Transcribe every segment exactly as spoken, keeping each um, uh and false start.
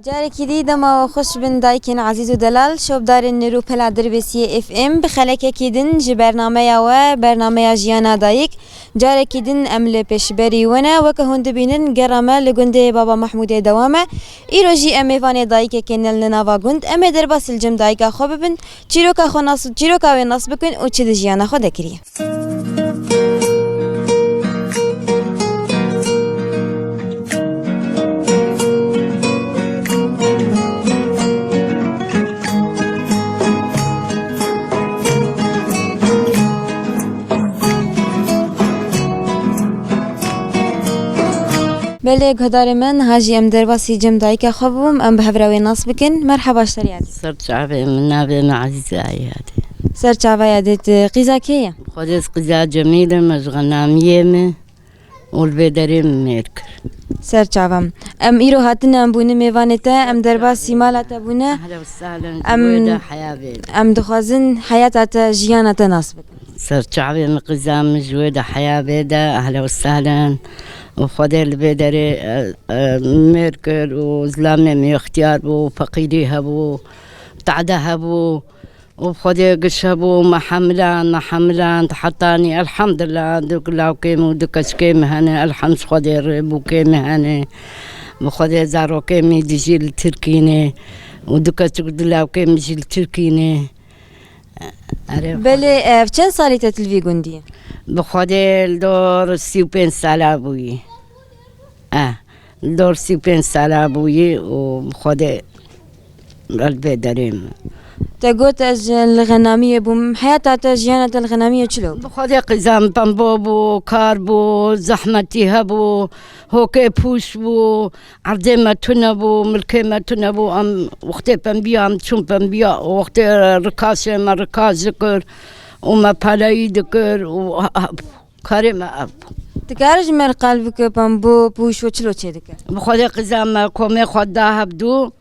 Carekî dî dema we xweş bin dayikên ezîz û delal, şopdarên Nêrû Pela Dirbêsiyê F M bi xelekekî din ji bernameya we, bernameya Jiyana Dayik. Carekî din em li pêşberî we ne, weke hûn dibînin gera me li gundê Baba Mehmûdê dewam e. Îro jî em mêvanê dayikekê ne li nava gund. Em ê derbasî li cem dayika xwe bibin. Çîroka xwe nas, çîroka wê nas bikin û çi di jiyana xwe de kiriye. Belê, guhdarê me, niha jî em derbasî cem dayika xwe bûm, em bi hev re wê nas bikin. Merheba ji te re yadê. Ser çavê min, navê min Ezîze Yadê. Ser çava yadê, tu qîza kê ye? Xwedê ez qîza Cemîl im, ez ji Xenamiyê me û li vê derê min mêr kir. Ser çava. Em îro hatine, em bûne mêvanê te, em derbasî mala te bûne. Ehlen we sehlen, ji Em, wê de heya vê de. Em dixwazin heyata te, jiyana te nas bikin. Ser çavê min qîza min, ji wê de heya vê de, ehlen we sehlen. Û Xwedê li vê derê, e, e, mêr kir û zilamê min ixtiyar bû, feqîrî hebû, tade hebû. Û bi Xwedê giş hebû, me hemiland, me hemiland, hetanî elhamdulillah, du lawkê min û du keçikê min hene, elhemd ji Xwedê rê bûkê min hene. Bi Xwedê zarokê min dijî li Tirkî ne û du keçik du lawkê min jî li Tirkî ne. Erê Belê, Xwedê. Ev çend salî te tu li vî gundî ye? Bi Xwedê li dor sî û pênc sala bûyî. Eh, li dor sî û pênc sala bûyî û bi Xwedê li vê derê me. Te got ez ji, li Xenamiyê bûm. Heyata te, jiyana te li Xenamiyê çilo bû? Bi Xwedê qîza min pembo bû, kar bû, zehmetî hebû, hokê pûş bû, erdê me tune bû, milkê me tune bû. Em wextê pembiya em çûn pembiya, wextê rikaşê me rikaş dikir û me paleyî dikir û ha, ha, karê me ev bû. Dikare ji me re qal bike, pembo, pûş û çilo çê dike? Bi Xwedê qîza me komê xwe da hevdû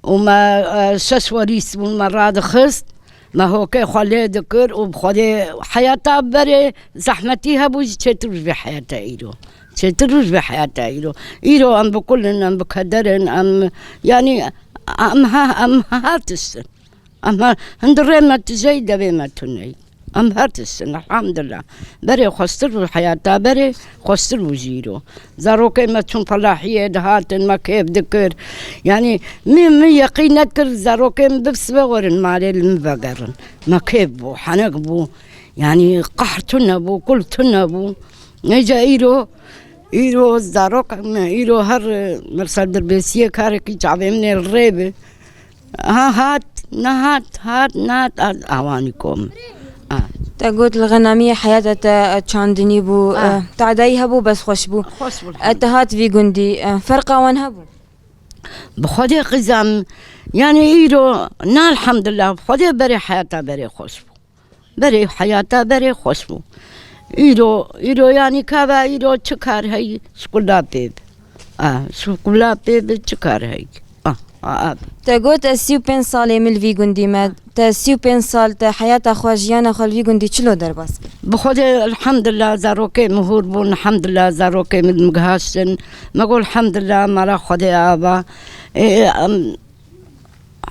û me, e, şeş werîs bûn me radixist. Me hokê xwe lê dikir û bi Xwedê heyata berê zehmetî hebû jî çêtir ji vê heyata îro. Çêtir ji vê heyata îro. Îro em bi kul in, em bi keder in, em, yanî em ha, em her tişt in. Em her, hundirê me tijeyî, devê me tuneyî. Em her tişt in, elhamdulillah. Berê xweştir bû heyata, berê xweştir bû jî îro. Zarokê me çûn pelahiyê dihatin, me kêf dikir. Yanî min, min yeqîn nekir, zarokê min bi sibe werin malê li min vegerin. Me kêf bû, henek bû. Yanî qahr tune bû, kul tune bû. Nêca îro, îro zarok me, îro her, e, mersa dirbêsiyê karekî çavê min ê li rê bi. Ha, hat, nehat, hat, nehat, hat, awanî kom. Ha. Te got li Xenamiyê heyata te, e, çandinî bû, Ha. e, tadayî hebû, bes xweş bû. Xweş bû, E, te hat vî gundî, e, ferqa wan hebû? Bi Xwedê qîza min, yanî îro, na elhamdulillah, bi Xwedê berê heyata berê xweş bû. Berê heyata berê xweş bû. Îro, îro yanî kava îro çi kar heyî, şukula pê bi. A, şukula pê bi çi kar heyî. A, a, a. Te got ez sî û pênc salê min li vî gundî me. Te sî û pênc sal te heyata xwe, jiyana xwe li vî gundî çilo derbas kir? Bi Xwedê elhamdulillah zarokê min hûr bûn, elhamdulillah zarokê min li min gihaştin. Me got elhamdulillah mala Xwedê ava. Ê, em,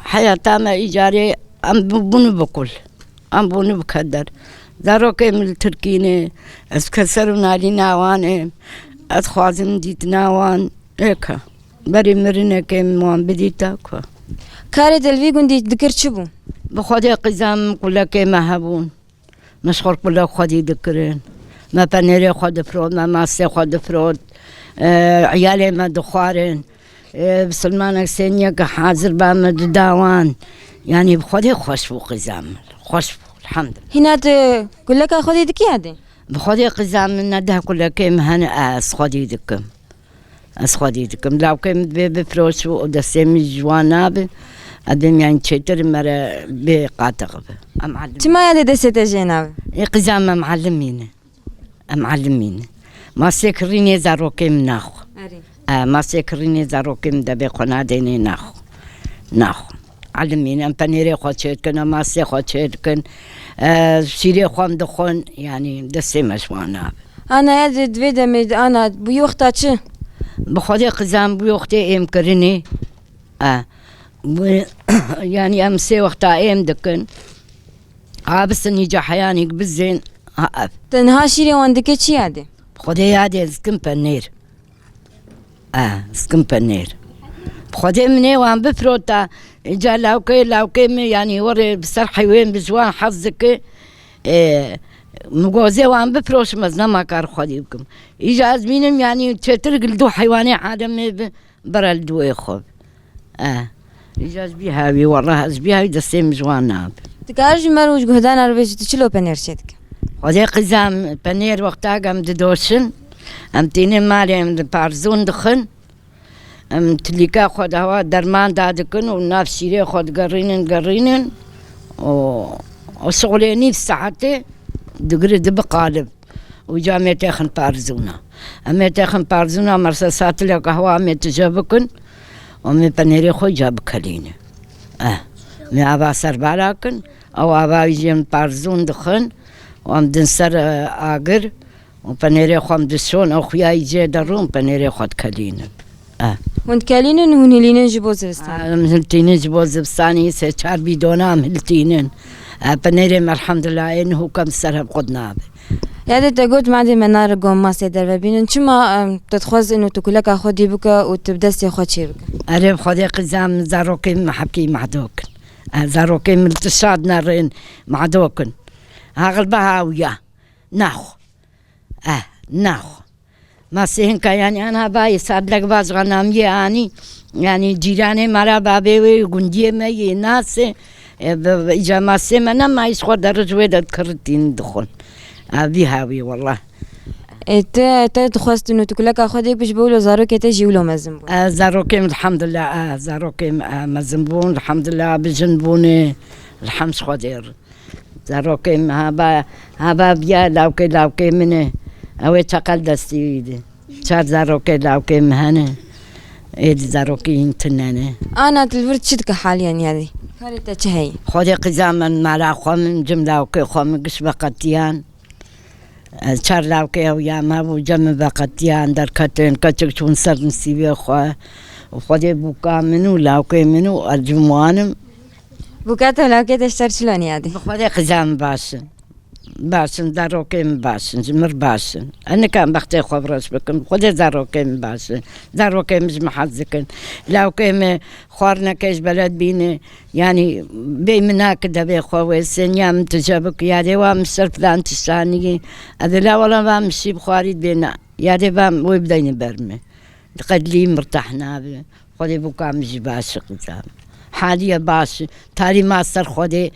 Heyata me îcarê em bû-, bûne bi kul. Em bûne bi keder. Zarokê min li Tirkî ne. Ez keser û nalîna wan im. Ez xwazim dîtina wan. Êka. Berê mirinekê min wan bidîta ku. Karê te li vî gundî dikir çi bû? Bi Xwedê qîza min kulekê me hebûn. Me ji xwe re qulek xwedî dikirin. Me penêrê xwe difirot, me mastê xwe difirot. E, Eyalê me dixwarin. E, bisilmanek sêniyeke hazir ba me dida wan. Yanî bi Xwedê xweş bû qîza min. Xweş bû, elhamdulillah. Hîna tu kuleka xwedî dikî yadê? Bi Xwedê qîza min ne deh kulekê min hene, ez xwedî dikim. Ez xwedî dikim. Lawkê min dibê bifiroşibû û destê min ji wan nabe. Edim, yanî çêtir me re bê qatiq bi. Em alim. Çima yadê destê te jê nabe? Ê qîza me, em alimî ne. Em alimî ne. Masê kirînê zarokê min naxwe. Erê. E, masê kirînê zarokê min debê xwe nadênê naxwe. Naxwe. Elimîn, em penêrê xwe çêdikin, em mastê xwe çêdikin, e, şîrê xwe em dixwin, yanî destê me ji wan nabe. Ana ya di, di vê demê de ana bûyî wexta çi? Bi Xwedê qizan bûyî wextê êm kirinê. E, bu, yanî em sê wexta êm dikin. A bisin îca heyanîk bizên, ha, ev. Te niha şîrê wan dike çi yadê? Xwedê yadê zikin penêr. E, zikin penêr. Xwedê min ê wan bifrota. Îca lawkê, lawkê min, yanî werê bi ser heywen bi ji wan hez dike. E, min gozê wan bifroşim, ez nema kar xwedî bikim. Îja ez bînim, yanî çêtir li du heywanê ademê bi. Bira li dûyê xwe. Eh. Îca ez bî hawî, wallah ez bî hawî destê min ji wan nabe. Dikar ji me û ji guhdana re bêjî tu çilo penêr çê dike? Xwedê qizam penêr wexta em didoşin, em tînin malê em di parzûn dixin, em tilîka xwe di hewa derman da dikin û nav şîrê xwe digerînin, gerînin û, û şixulê nîv saetê digiri dibi qalib. Û ca em ê têxin parzûna. Em ê têxin parzûna, merse satilek qehwa em ê tije bikin û em ê penêrê xwe ca bikelînin. Eh, em ê ava serbala kin, ew ava wî jî em parzûn dixin û em din ser, eh, agir û penêrê xwe em dişon, ew xuya wî jê derûn penêrê xwe dikelînin. Eh. Hûn dikelînin û hûn hilînin ji bo zivistanê? Ah, em hiltînin ji bo zivistanê, sê çar bîdona em hiltînin. Eh, penêrê me elhamdulillah ê niho kem ser hev qut nabe. Yadê te got, madê me nare gom masê derve bînin. Çima, em, te dixwest ino tu kuleka xwe dî bike û tu bi destê xwe çê bike? Erê, bi Xwedê qizam zarokê min hepkî mehdo kin. Eh, zarokê min li tişa dinerin, mehdo kin. Hagil be hawiya. Naxwe. Eh, naxwe. Masê hinka, yanî, ana bayê sadlek vaj xanamiyê anî, yanî, cîranê mala babê wê, gundiyê me yê nasê, e, bi, bi, îca masê me nema, îş xwe de rij wê de dikiritîn dixwin. A, vî hawî, wallah. E, te, te dixwestin û tu kuleka xwe dê bî ji bo wilo zarokê te jî wilo mezin bû? E, zarokê min, elhamdulillah, e, zarokê min, e, mezin bûn, elhamdulillah, bijin bûne, elhemd ji Xwedê re. Zarokê min haba, haba biya lawkê, lawkê min e. Ew ê çeqel destî wî de. Çar zarokê lawkê min hene. Ê di zarokî hîn tune ne. Ana tu li vir çi dike haliyen yanî? Karê te çi heyî? Xwedê qîza min mala xwe min, cim lawkê xwe min giş veqetiyan. Ez çar lawkê ew ya me bû, cem min veqetiyan, derketin, keçik çûn ser nisîbê xwe. Û Xwedê bûka min û lawkê min û ez cim wanim. Bûka te lawkê te ji te re çilo niyadî? Bi Xwedê qîza min baş in. Baş in, zarokê min baş in, ji min re baş in. Ez nikim bextê xwe bi reş bikim. Bi Xwedê zarokê min baş in. Zarokê min ji min hez dikin. Lawkê min xwarinekê ji beled bîne. Yanî bê min nake devê xwe wê sêniya min tije bike. Yadê wa min ser filan tiştaniyê. Ez ê la wela va min şî bi xwarî dibê na. Yadê va min wê bideyne ber min. Diqedilî mirtah nabe. Xwedê bûka min jî baş e qîza min. Haliye baş e. Tarî ma ser Xwedê.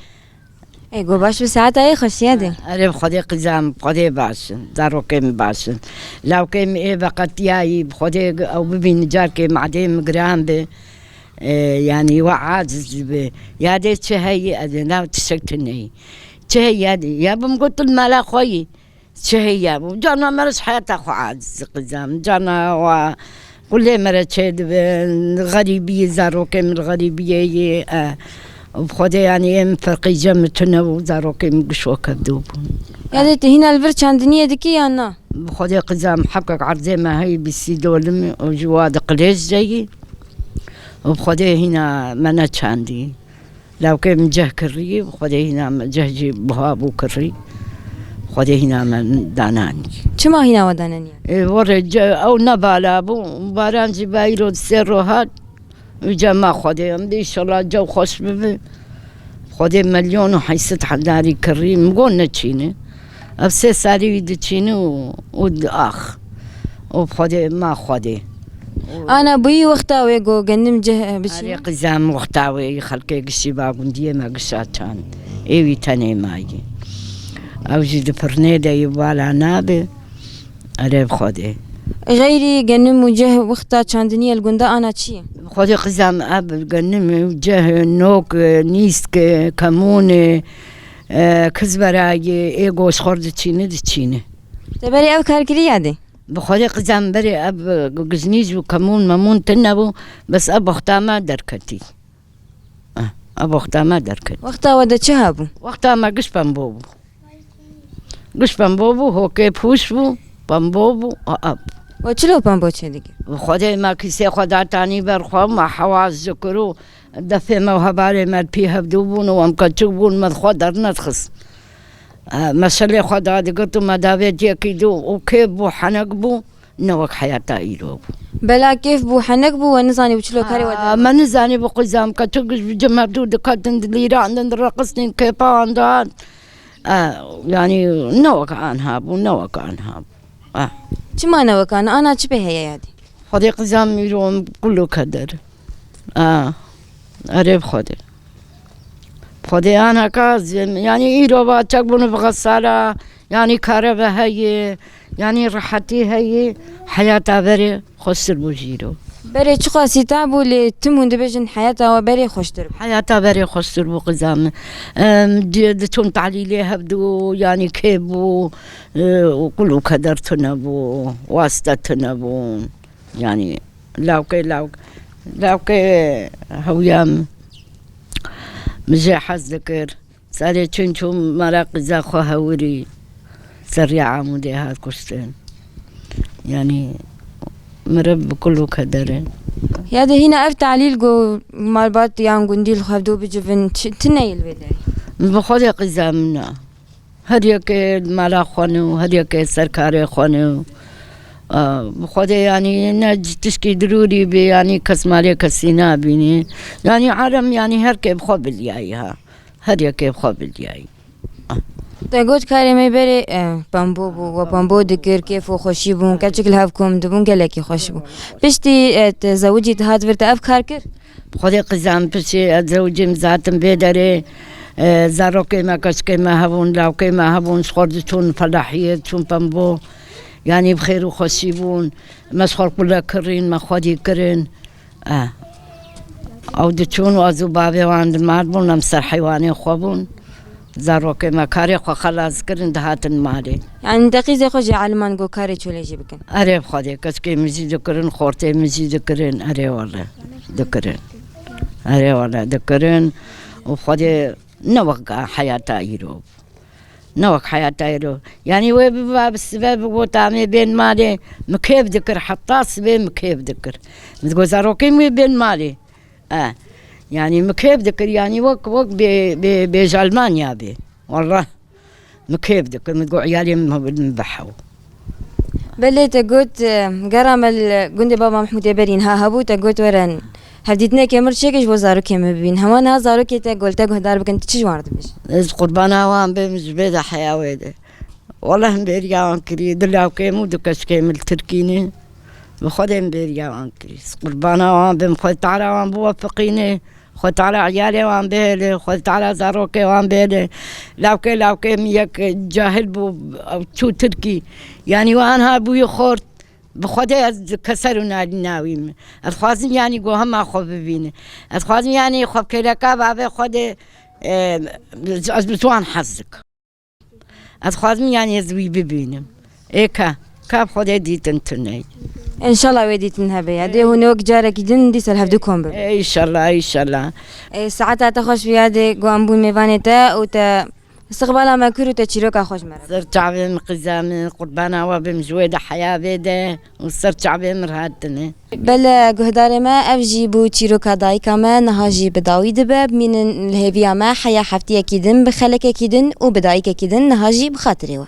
Ê, go baş bi saeta yê xweşiye de. Erê bi Xwedê qîza min, bi Xwedê baş in. Zarokê min baş in. Lawkê min ê veqetiyayî, bi Xwedê ew bibîne carkê madê min giran be. Ê, yanî we aciz dibe. Yadê çi heyî, ez ê nav tişek tune yî. Çi heyî yadê? Ya bi min got tu li mala xwe yî. Çi heye? Carna me re ji heyata xwe aciz qizam. Carna wa qulê me re çêdibin. Xerîbiyê zarokê min, xerîbiyê yê, e, bi Xwedê, yanî, ê min ferqî cem min tune bû, zarokê min giş wekevdû bûn. Yadê tu hîna li vir çandiniyê dikî yan na? Bi Xwedê qizam, hepkek erzê me heyî bîsî dolim û ji wa di qilêj de yî. Û bi Xwedê hîna me neçandî. Lawkê min ceh kirî, bi Xwedê hîna me ceh jî buha bû kirî. Xwedê hîna me dananî. Çima hîna we danenî? Ê, werê ce-, ew ne bala bû. Baran jî bayîro di sê ro hat. Û cema Xwedê em de, înşallah cew xweş bibe. Xwedê milyon û heyşt sed hedarî kirî. Min got neçîne. Ev sê salî wî diçîne û, û di ax. Û bi Xwedê ma Xwedê. Ana bûyî wexta wê go gendim ceh biçî. Erê qizam wexta wê yî xelkê gişî ba gundiyê me gişa çand. Ê wî tenê mayî. Ew jî di pirnê de yî bala nabe. Erê bi Xwedê. Xeyrî genim û ceh wexta çandiniyê li gunda ana çi ye? Bi Xwedê qizam ev genim û ceh, nok, nîsk, kemûn, e, kizberayê, ê goşxor diçîne, diçîne. Te berê ev kar kirî yadê? Bi Xwedê qizam berê ev gizmîj û kemûn memûn tune bû, bes ev wexta me derketî. Ah, ev wexta me derket. Wexta we de çi hebû? Wexta me giş pembo bû. Giş pembo bû, hokê pûş bû, pembo bû, a, ev. We çilo pembo çêdikir? Xwedê me kîsê xwe datanî ber xwe, me hewaz dikir û defê me û hevalê me pî hevdû bûn û em keçik bûn, me xwe dernedixist. E, me şelê xwe dadigirt û me davêtiyekî dû û kêf bû, henek bû, ne wek heyata îro bû. Bela kêf bû, henek bû, we nizanî bi çilo karê we A, dibû? Me nizanî bi qîza em keçik ji cem hevdû diketin, dilîrandin, direqistin, kêfa wan dihat. E, yanî ne wek anha bû, ne wek anha bû. E. Çima ne wek ana? Ana çi pê heye yadî? Xwedê qîza min îro em kul û keder. A, erê bi Xwedê. Xwedê anaka zim, yanî îro va çek bûne bi xesala, yanî karebe heye, yanî rehetî heye, heyata berê xweştir bû ji îro. Berê çiqasî ta bû, lê tim hûn dibêjin heyata we berê xweştir bû. Heyata berê xweştir bû qîza min. Em, di-, diçûn talîlê hevdû, yanî kê bû, e, û kul û keder tune bû, waste tune bûn. Yanî lawkê lawk-, lawkê hewya min jê hez dikir. Serê çûn çûn mera qîza xwe hewirî. Serriya Amûdê hat kuştin. Yanî meriv bi kul û keder e. Ya de hîna ev talîl ku malbat yan gundî li xwe hevdû bicivin, çi, tune yê li vê derê? Bi Xwedê qîza min e. Her yekê mala xwe ne û her yekê ser karê xwe ne û, a, bi Xwedê yanî ne tişkî dirûrî bê, yanî kes malê kesî nabînî. Yanî alem yanî her kê bi xwe biliyayî ha. Her yekê bi xwe biliyayî. Te got karê me berê, e, pembo bû, we pembo dikir, kêf û xweşî bûn, keçik li hev kom dibûn, gelekî xweş bû. Piştî, e, te zewicî dihat vir te ev kar kir? Xwedê qîza min piştî ez zewicîm zatim vê derê, e, zarokê me, keçikê me hebûn, lawkê me hebûn, ji xwe diçûn felahiyê, diçûn pembo. Yanî bi xêr û xweşî bûn. Me ji xwe kule kirîn, me xwedî kirin. E. Ew diçûn û ez û bavê wan di mal bûn, em ser heywanê xwe bûn. Zarokê me karê xwe xelas kirin, dihatin malê. Yanî te qîzê xwe jê aliman got karê çolê jî bikin? Erê bi Xwedê, keçikê min jî dikirin, xortê min jî dikirin, erê wele dikirin. Erê wele dikirin û Xwedê ne wek heyata îro. Ne wek heyata îro. Yanî wê biba bi sibe bigot, "Em ê bên malê, min kêf dikir, heta sibê min kêf dikir." Min digot, "Zarokên wê bên malê." E, yanî min kêf dikir, yanî wek, wek bê, bê, bêj Almanya bê. Wallah, min kêf dikir. Min digot, "Îyalê min hebin min bihew." Belê te got, e, gera me li gundê Baba Mehmûdê berî niha hebû, te got, "Werin." Hevdîtineke mir çêke ji bo zarokê min bibîn. Hema niha zarokê te gol te guhdar bikin, tu çi ji wan re dibêjî? Ez qurbana wan bêm ji vê de heya wê de. Wele em bêriya wan kirî, du lawkê min û du keçikê min li Tirkî ne. Bi Xwedê em bêriya wan kirî. Ez qurbana wan bêm, Xwedê Teala wan biwefiqîne. Xwedê Teala îyalê wan bihêle, Xwedê Teala zarokê wan bihêle. Lawkê lawkê min yek cahil bû, ew çû Tirkî. Yanî wan ha bûyî xort. Bi Xwedê ez keser û nalî navî me. Ez xwazim yanî ku hema xwe bibîne. Ez xwazim yanî xwe bi kêleka bavê Xwedê, e, ez bi wan hez dikim. Ez xwazim yanî ez wî bibînim. Ê ka, ka bi Xwedê dîtin tune ye. Înşallah wê dîtin hebe ya. Dê hûn wek carekî din dîsa li hevdu kom bibin. E, înşallah, înşallah. E, saeta te xweş bî ya dê ku em bûn mêvanê te û te Istiqbala me kir û te çîroka xwe ji me re. Ser çavê min qîza min, qurbana we bim ji wê de heya vê de û ser çavê min re hatine. Bele guhdarê me, ev jî bû çîroka dayika me, niha jî bi dawî dibe. Bimînin li hêviya me heya heftiyekî din bi xelekekî din û bi dayikekî din, niha jî bi xatirê we.